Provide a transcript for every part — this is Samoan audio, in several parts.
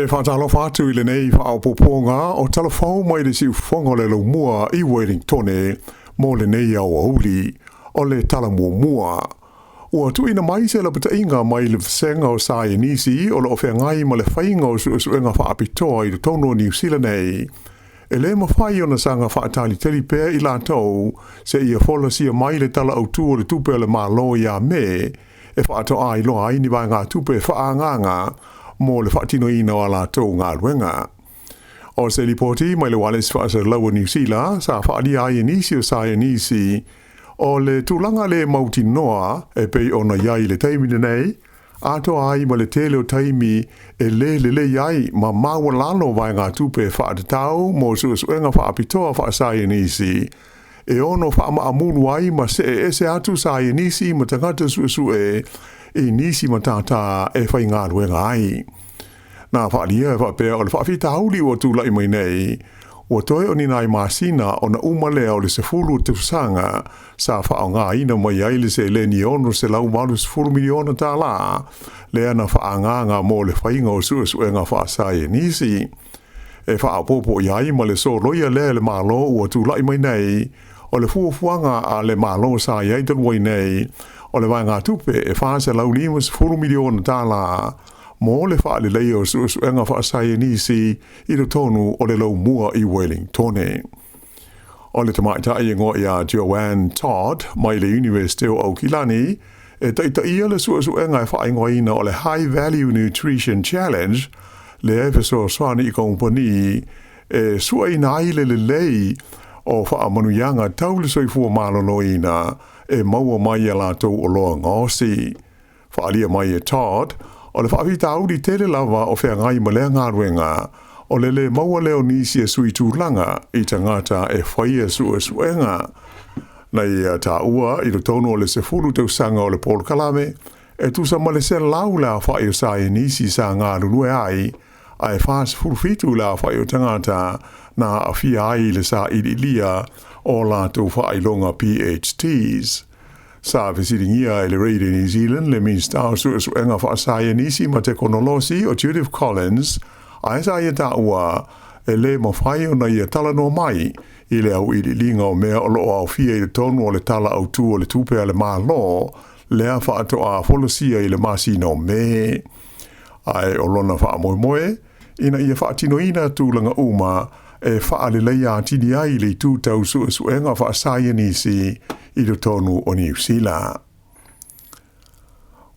E faatalofa atu i lenei faaopoopoga o talafou mai le siufofoga o le Laumua i Wellingtone mo lenei aoauli. O le tala muamua, ua tuuina mai se lapataiga mai le Vasega o Saienisi o lo o feagai ma le faiga o suesuega faapitoa i totonu o Niu Sila nei, e le mafai ona saga faatalitali pea i latou seia folasia mai le Tala Autu o le Tupe a le Malo ia Me e faatoa iloa ai ni vaegatupe faaagaaga mo le faatinoina o a latou galuega. O se lipoti mai le Ualesi Faasalalau o Niu Sila sa faaalia ai e nisi o saienisi o le tulaga le mautinoa e pei ona i ai i le taimi lenei, atoa ai ma le tele o taimi e le lelei ai ma maualalo vaegatupe faatatau mo suesuega faapitoa faasaienisi e ono faamaamulu ai ma see ese atu saienisi ma tagata suesue i nisi matata e faigaluega ai. Na faaalia e faapea o le faafitauli ua tulai mai nei, ua toe o ni nai masina ona uma lea o le 10 tausaga sa faaaogaina mai ai le seleni e $680 miliona tala lea na faaagaaga mo le faiga o suesuega faasaienisi. E faaopoopo i ai ma le soloia lea e le Malo ua tulai mai nei, o le fuafuaga a le Malo sa i ai talu ai nei, o le vaegatupe e $450 miliona tala mo le faaleleia o suesuega faasaienisi i totonu o le Laumua i Wellingtone. O le tamaitai e igoa ia Joanne Todd mai le Iunivesite o Aukilani e taitaia le suesuega e faaigoaina o le High Value Nutrition Challenge, lea e fesoasoani i kamupani e sueina ai le lelei o faamanuiaga tau le soifua maloloina e maua mai i a latou oloa gaosi. Faaalia mai e Todd, o le faafitauli tele lava o feagai ma lea galuega, o le lē maua lea o nisi e sui tulaga i tagata e faia suesuega. Na ia taua i totonu o le 10 tausaga o le polokalame, e tusa ma le 100 le aofai o saienisi sa galulue ai, ae 47 le aofai o tagata na aafia ai i le sailiilia o latou faailoga PhDs. Sa fesiligia e le Radio New Zealand le Minisita o Suesuega Faasaienisi ma Tekonolosi o Judith Collins, ae sa ia taua e le mafai ona ia talanoa mai i le auiliiliga o mea o lo o aofia i totonu o le Tala Autu o le Tupe a le Malo lea faatoa folasia i le masina o Me. Ae o lona faamoemoe, ina ia faatinoina tulaga uma e faaleleia atili ai le itu tau suesuega faasaienisi i totonu o Niu Sila.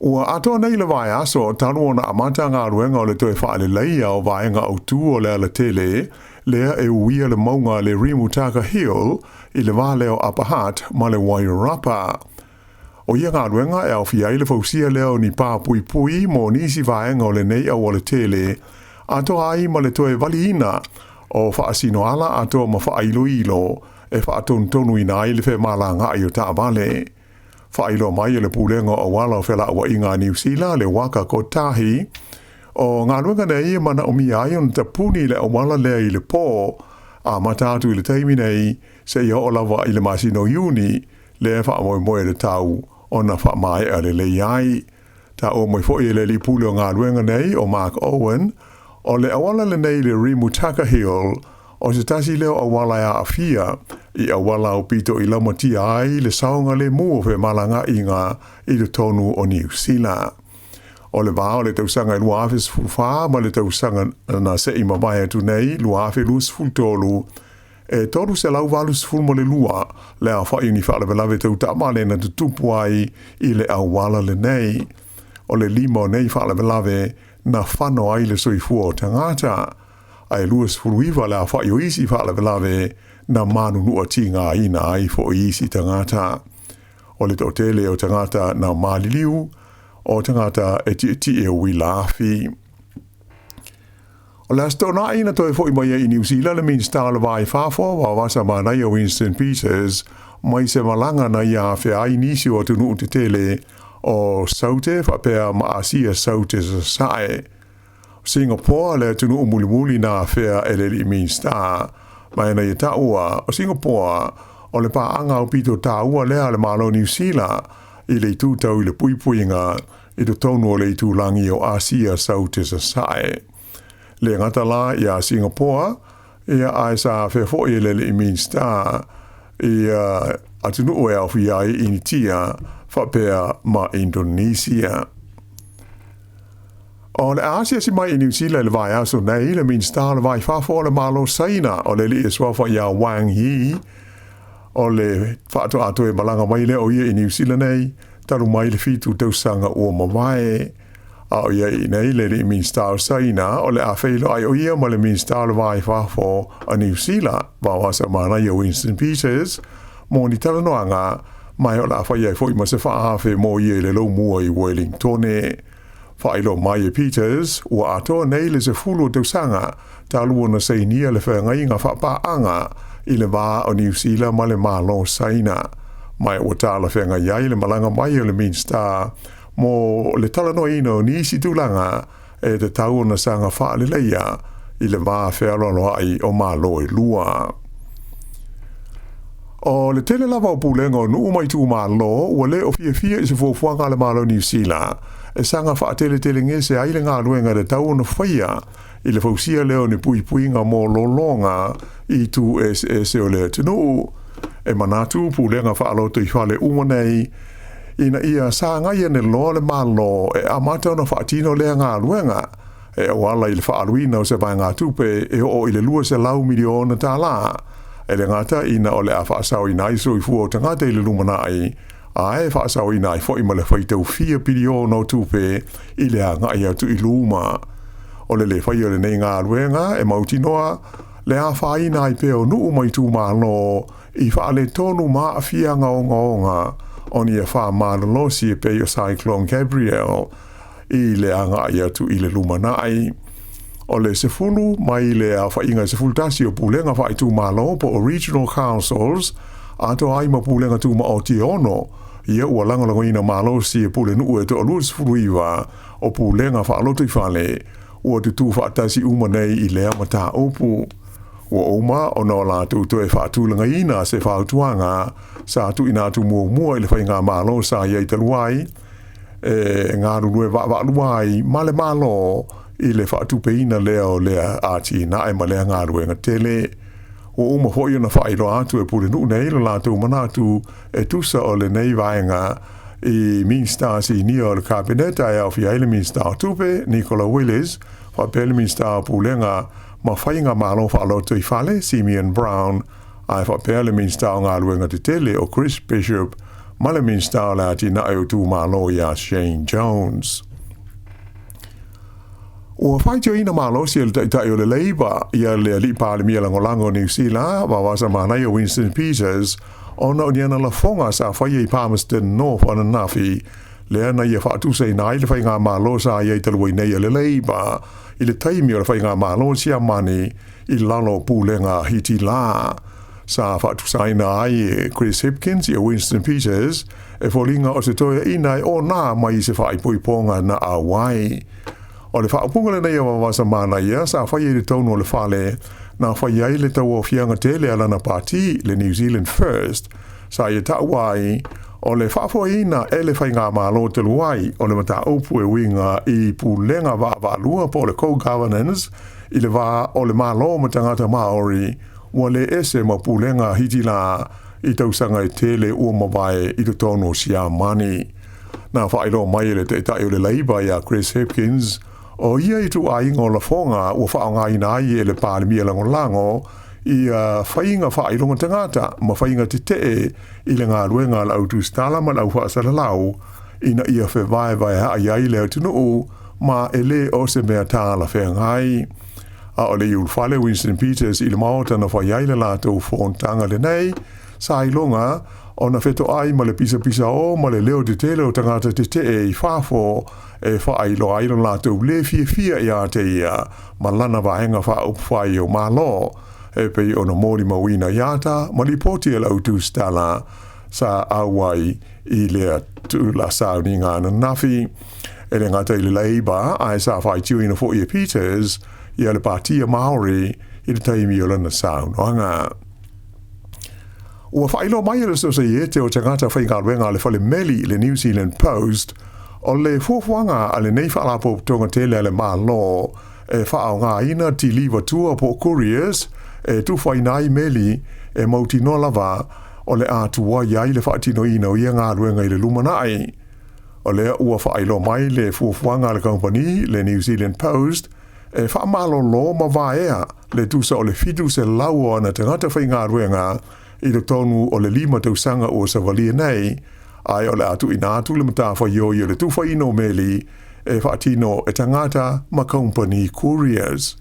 Ua atoa nei le vaiaso talu ona amata galuega o le toe faaleleia o vaega autu o le alatele lea e uia le mauga le Rimutaka Hill i le va lea o Upper Hutt ma le Wairarapa. O ia galuega e aofia ai le fausia lea o ni pā puipui mo nisi vaega o lenei aualatele, atoa ai ma le toe valiina o faasinoala atoa ma faailoilo e faatonutonuina ai le femalagaai o taavale. Faailoa mai e le Pulega o Auala o Felauaiga a Niu Sila le Waka Kotahi, o galuega nei e manaomia ai ona tapuni le auala lea i le pō, amata atu i le taimi nei seia oo lava i le masina o Iuni, lea e faamoemoe le tau ona faamaea lelei ai. Taua mai foi e le alii pule o galuega nei o Mark Owen, o le auala lenei i le Rimutaka Hill, o se tasi lea o auala e aafia i auala aupito i laumatia ai le saogalemu o femalagaaiga i totonu o Niu Sila. O le va o le tausaga e 2014 ma le tausaga na se'i mavae atu nei 2023, e 382 le aofai o ni faalavelave tau taavale na tutupu ai i le auala lenei. O le 5 o nei faalavelave na fano ai le soifua o tagata, ae 29 le aofai o isi faalavelave na manunua tigaina ai foi isi tagata. O le toatele o tagata na maliliu, o tagata e tietie uila afi. O le Aso Toonai na toe foi mai ai i Niu Sila le Minisita o le Va i Fafo Vavasa Manaia Winston Peters mai se malaga na ia afea ai nisi o atunuu tetele o Saute faapea ma Asia Saute Sasae. O Singapore le atunuu mulimuli na afea e le alii Minisita, ma na ia taua o Singapore o le paaga aupito taua lea a le Malo o Niu Sila i le itu tau i le puipuiga i totonu o le itulagi o Asia Saute Sasae. Le gata la iā Singapoa, ia ae sa afea foi e le alii Minisita ia atunuu e aofia ai Initia faapea ma Indonesia. O le a asiasi mai i Niu Sila i le vaiaso nei le Minisita o le Va i Fafo o le Malo Saina o le alii e suafa ia Wang Yi. O le faatoa toe malaga mai lea o ia i Niu Sila nei talu mai le 7 tausaga ua mavae. A o ia i nei le alii Minisita o Saina o le a feiloai o ia ma le Minisita o le Va i Fafo a Niu Sila, Vaoasa Manaia Winston Peters, mo ni talanoaga, ma o le a fai ai foi ma se faaafe mo ia i le lomua i Wellingtone. Faailoa mai e Peters, ua atoa nei le 10 o tausaga talu ona sainia le feagaiga faapaaga i le va o Niu Sila ma le Malo Saina. Ma ua talafeagai ai le malaga mai o le Minisita mo le talanoaina o nisi tulaga e tatau ona saga faaleleia i le va fealoaloai o Malo e lua. O le tele lava o pulega o nuu ma itumalo ua le o fiafia i se fuafuaga a le Malo o Niu Sila e saga faateletelegese ai le galuega e tatau ona faia i le fausia lea o ni puipuiga mo lologa i itu eseese o le atunuu. E manatu pulega faalotoifale uma nei ina ia sagai ane loa le Malo e amata ona faatino lea galuega e auala i le faaaluina o se vaegatupe e oo i le $200 miliona tālā, e le gata ina o le a faasaoina ai soifua o tagata i le lumanai, ae faasaoina ai foi ma le faitau fia piliona o tupe i le agai atu i luma. O le le faia o lenei galuega e mautinoa le afaina ai pea o nuu ma itumalo i faaletonu ma aafiaga ogaoga o ni afa malolosi e pei o Cyclone Gabrielle i le agai atu i le lumanai. O le 10 mai le aofaiga e 11 o pulega faaitumalo po o Regional Councils, atoa ai ma pulega tumaoti e 6, ia ua lagolagoina malosi e pulenuu e 29 o pulega faalotoifale ua tutū faatasi uma nei i lea mataupu. Ua uma ona o latou toe faatulagaina se fautuaga sa tuuina atu muamua i le faigamalo sa i ai talu ai, e galulue vaavaalua ai ma le Malo i le faatupeina lea o lea atinae ma lea galuega tele. Ua uma foi ona faailoa atu e pulenuu nei lo latou manatu e tusa o lenei vaega i Minisita sinia o le Kapeneta e aofia ai le Minisita o Tupe, Nicola Willis, faapea le Minisita o Pulega ma Faiga Malo Faalotoifale, Simeon Brown, ae faapea le Minisita o Galuega Tetele o Chris Bishop ma le Minisita o le Atinae o Itumalo ia Shane Jones. Ua faitioina malosi e le Taitai o le Labour ia le alii Palemia Lagolago o Niu Sila, Vaoasa Manaia Winston Peters, ona o ni ana lafoga sa faia i Palmerston North ananafi, lea na ia faatusaina ai le faigamalo sa i ai talu ai nei a le Labour i le taimi o le faigamalo Siamani i lalo o pulega Hitila. Sa faatusaina ai e Chris Hipkins ia Winston Peters e foliga o se toeaina e ona mai i se faaipoipoga na auai. O le faaupuga lenei o Vaoasa Manaia sa faia i le tonu o le fale na fai ai le tauaofiaga tele a lana pati, le New Zealand First, sa ia taua ai o le faafoeina e le faigamalo talu ai o le mataupu e uiga i pulega vaavaalua po o le co-governance i le va o le Malo ma tagata Māori ua le ese ma pulega Hitila i tausaga e tele ua mavae i totonu o Siamani. Na faailoa mai e le Taitai o le Labour ia Chris Hipkins, o ia ituaiga o lafoga ua faaaogaina ai e le Palemia Lagolago ia faiga faailoga tagata ma faiga tetee i le galuega a le au tusitala ma le au faasalalau ina ia fevaevaeaai ai le atunuu ma e le o se mea talafeagai. A o le i ulufale Winston Peters i le maota na fai ai le latou fonotaga lenei, sa iloga ona fetoai ma le pisapisao ma le leo tetele o tagata tetee i fafo e faailoa ai lo latou le fiafia ia te ia ma lana vaega faaupufai o Malo, e pei ona molimauina i ata ma lipoti a le au tusitala sa auai i lea tula sauniga ananafi. E le gata i le Labour, ae sa faitioina foi e Peters ia le Patia Māori i le taimi o lana saunoaga. Ua faailoa mai e le Sosaiete o Tagata Faigaluega a le Fale Meli le New Zealand Post o le fuafuaga a lenei faalapotopotoga tele a le Malo e faaaogaina tiliva tua po o couriers e tufaina ai meli e mautinoa lava o le a tuai ai le faatinoina o ia galuega i le lumanai. O lea ua faailoa mai le fuafuaga a le kamupani, le New Zealand Post, e faamalolo ma vaea le tusa o le 700 o ana tagata faigaluega i totonu o le 5 tausaga ua savalia nei, ae o le a tuuina atu le matafaioi o le tufaina o meli e faatino e tagata ma kamupani couriers.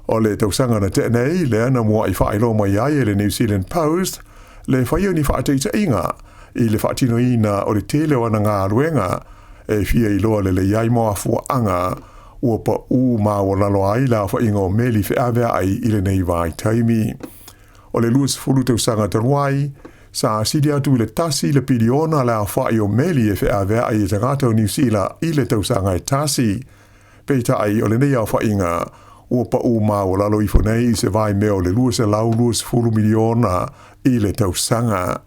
O le tausaga na tea nei lea na muai faailoa mai ai e le New Zealand Post le faia o ni faataitaiga i le faatinoina o le tele o ana galuega e fia iloa lelei ai mafuaaga ua paū maualalo ai le aofaiga o meli feaveai i lenei vaitaimi. O le 20 tausaga talu ai, sa sili atu i le 1 le piliona le aofai o meli e feaveai e tagata o Niu Sila i le tausaga e tasi. Peitai o lenei aofaiga, ua paū maualalo ifo nei i se vaimea o le 220 miliona i le tausaga.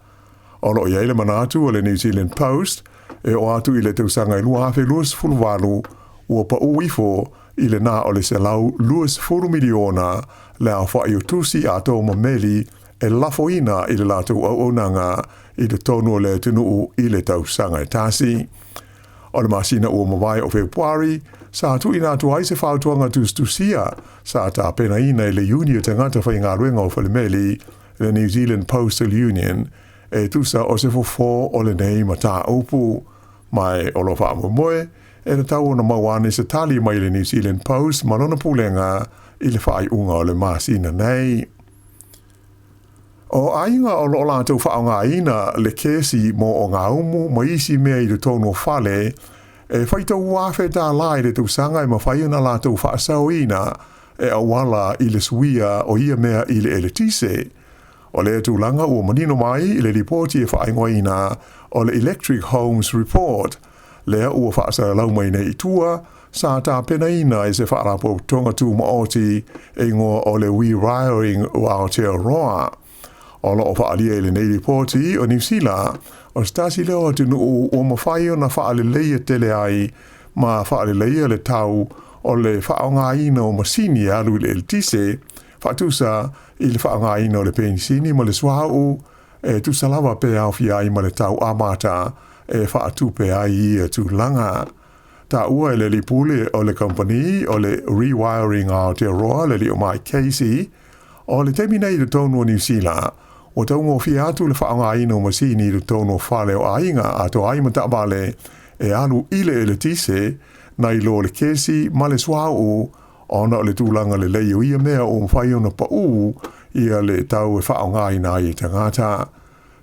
O lo o i ai le manatu o le New Zealand Post e oo atu i le tausaga e 2028 ua paū ifo i le na o le 120 miliona le aofai o tusi atoa ma meli e lafoina i le latou auaunaga i totonu o le atunuu i le tausaga e tasi. O le masina ua mavae o Fepuari, sa tuuina atu ai se fautuaga tusitusia sa tapenaina e le Iuni o Tagata Faigaluega o Falemeli, le New Zealand Postal Union, e tusa o se fofo o lenei mataupu. Ma o lo o faamoemoe e tatau ona maua ane se tali mai le New Zealand Post ma lona pulega i le faaiuga o le masina nei. O aiga o lo o latou faaaogaina le kesi mo ogaumu ma isi mea i totonu o fale, e faitau $1,000 i le tausaga e mafai ona latou faasaoina e auala i le suia o ia mea i le eletise. O lea tulaga ua manino mai i le lipoti e faaigoaina o le Electric Homes Report, lea ua faasalalau mai nei i tua, sa tapenaina e se faalapotopotoga tumaoti e igoa o le Rewiring Aotearoa. O lo o faaalia i lenei lipoti o Niu Sila, o se tasi lea o atunuu ua mafai ona faaleleia tele ai ma faaleleia le tau o le faaaogaina o masini e alu i le eletise, faatusa i le faaaogaina o le penisini ma le suauu, e tusa lava pe aofia ai ma le tau amata e faatupe ai ia tulaga. Taua e le alii pule o le kamupani o le Rewiring Aotearoa, le alii o Mike Casey, o le taimi nei i totonu o Niu Sila, ua taugofie atu le faaaogaina o masini i totonu o fale o aiga atoa ai ma taavale e alu i le eletise, nai lo le kesi ma le suauu, ona o le tulaga lelei o ia mea ua mafai ona paū ia le tau e faaaogaina ai e tagata.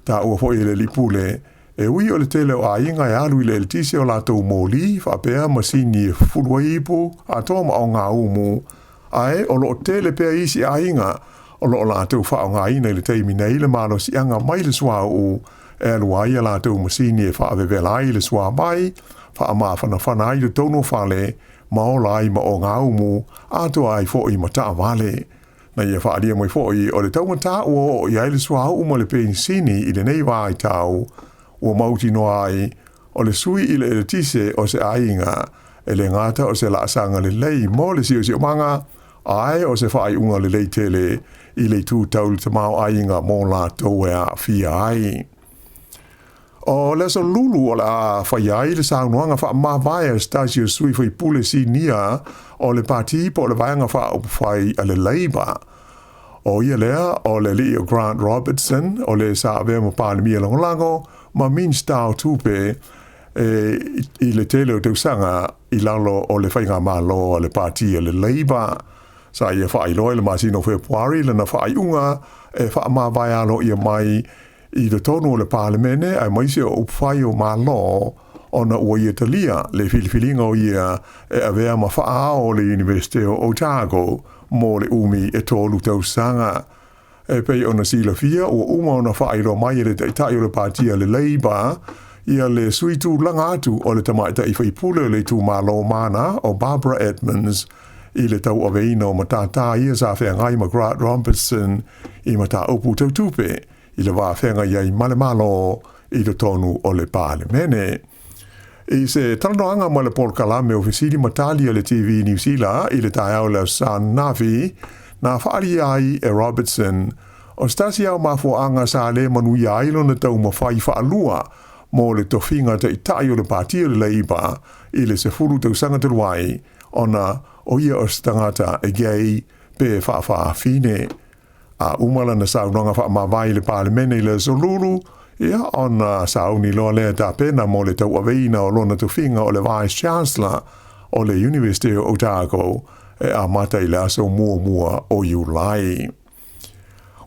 Taua foi e le alii pule, e ui o le tele o aiga e alu i le eletise o latou moli faapea masini e fufulu ai ipu atoa ma ogaumu, ae o lo o tele pea isi aiga o lo o latou faaaogaina i le taimi nei le malosiaga mai le suauu e alu ai a latou masini e faavevela ai le suamai, faamafanafana ai totonu o fale, ma ola ai ma ogaumu, atoa ai foi ma taavale. Na ia faaalia mai foi o le taugata ua oo i ai le suauu ma le penisini i lenei vaitau, ua mautinoa ai o le sui i le eletise o se aiga e le gata o se laasaga lelei mo le siosiomaga, ae o se faaiuga lelei tele i le itu tau le tamaoaiga mo latou e aafia ai. O le aso Lulu o le a faia ai le saunoaga faamavae a se tasi o sui faipule sinia o le Pati po o le Vaega Faaupufai a le Labour. O ia lea o le alii o Grant Robertson, o le sa avea ma Palemia Lagolago ma Minista o Tupe e i le tele o tausaga i lalo o le faigamalo a le Pati a le Labour. Sa ia faailoa i le masina o Fepuari lana faaiuga e faamavae aloaia mai i totonu o le Palemene aemaise o upufai o Malo ona ua ia talia le filifiliga o ia e avea ma faaao o le Iunivesite o Otago mo le umi e 3 tausaga. E pei ona silafia ua uma ona faailoa mai e le Taitai o le Pati a le Labour ia le sui tulaga atu o le tamaitai faipule o le itumalo Mana o Barbara Edmonds i le tauaveina o matātā ia sa feagai ma Grant Robertson i mataupu tau tupe i le va feagai ai ma le Malo i totonu o le Palemene. I se talanoaga ma le polokalame o Fesili ma Tali a le TV Niu Sila i le taeao o le Aso Sa ananafi, na faaalia ai e Robertson o se tasi lava o mafuaaga sa le manuia ai lona taumafai faalua mo le tofiga taitai o le Pati o le Leipa i le 10 tausaga talu ai, ona o ia o se tagata e gay pe faafafine. A uma lana saunoaga faamavae i le Palemene i le Aso Lulu, ia ona sauni loa lea e tapena mo le tauaveina o lona tofiga o le Vice Chancellor o le Iunivesite o Otago e amata i le aso muamua o Iulai.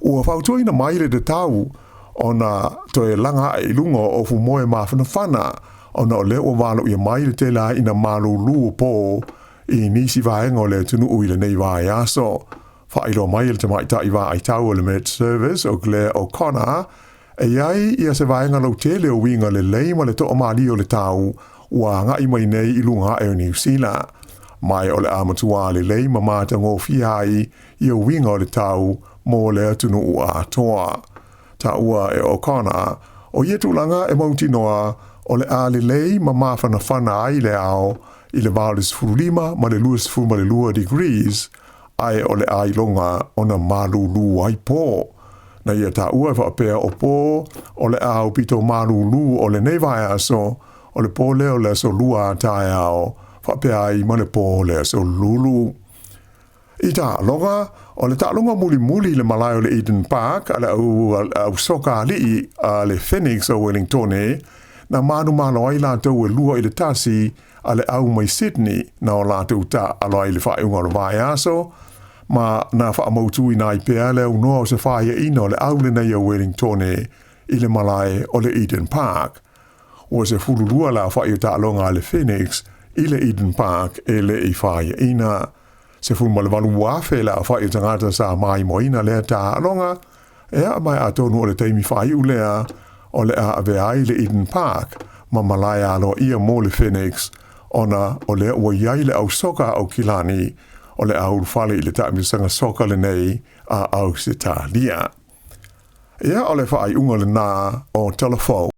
Ua fautuaina mai le tatau ona toe laga ae i luga o ofu moe mafanafana ona o lea ua valoia mai le tele aina malūlū o pō i nisi vaega o le atunuu i lenei vaiaso. Faailoa mai e le tamaitai vaai tau o le Met Service o Claire O'Connor, e i ai ia se vaega lautele o uiga lelei ma le toamalie o le tau ua agai mai nei i luga ae o Niu Sila. Ma o le a matua lelei ma matagofie ai ia uiga o le tau mo le atunuu atoa. Taua e O'Connor, o ia tulaga e mautinoa o le a lelei ma mafanafana ai le ao i le va o le 15 ma le 22 degrees, ae o le a iloga ona malūlū ai pō. Na ia taua e faapea o pō o le a aupito malūlū o lenei vaiaso, o le pō lea o le aso Lua a taeao, faapea ai ma le pō o le aso Lulu. I taaloga, o le taaloga mulimuli i le malae o le Eden Park a le au, au soka ali'i a le Phoenix o Wellingtone, na manumalo ai latou e 2-1 a le au mai Sydney na o latou taaalo ai i le faaiuga o le vaiaso, ma na faamautuina ai pea le aunoa o se faiaina o le au lenei a Wellingtone i le malae o le Eden Park. Ua 12 le aofai o taaloga a le Phoenix i le Eden Park e le i faiaina. 18,000 le aofai o tagata sa maimoaina lea taaloga, ea ma atonu o le taimi faaiu lea o le a avea ai le Eden Park ma malae aloaia mo le Phoenix, ona o lea ua i ai le au soka a Aukilani o le a ulufale i le taamilosaga soka lenei a Ausetalia. Ia, o le faaiuga lena o Tala Fou.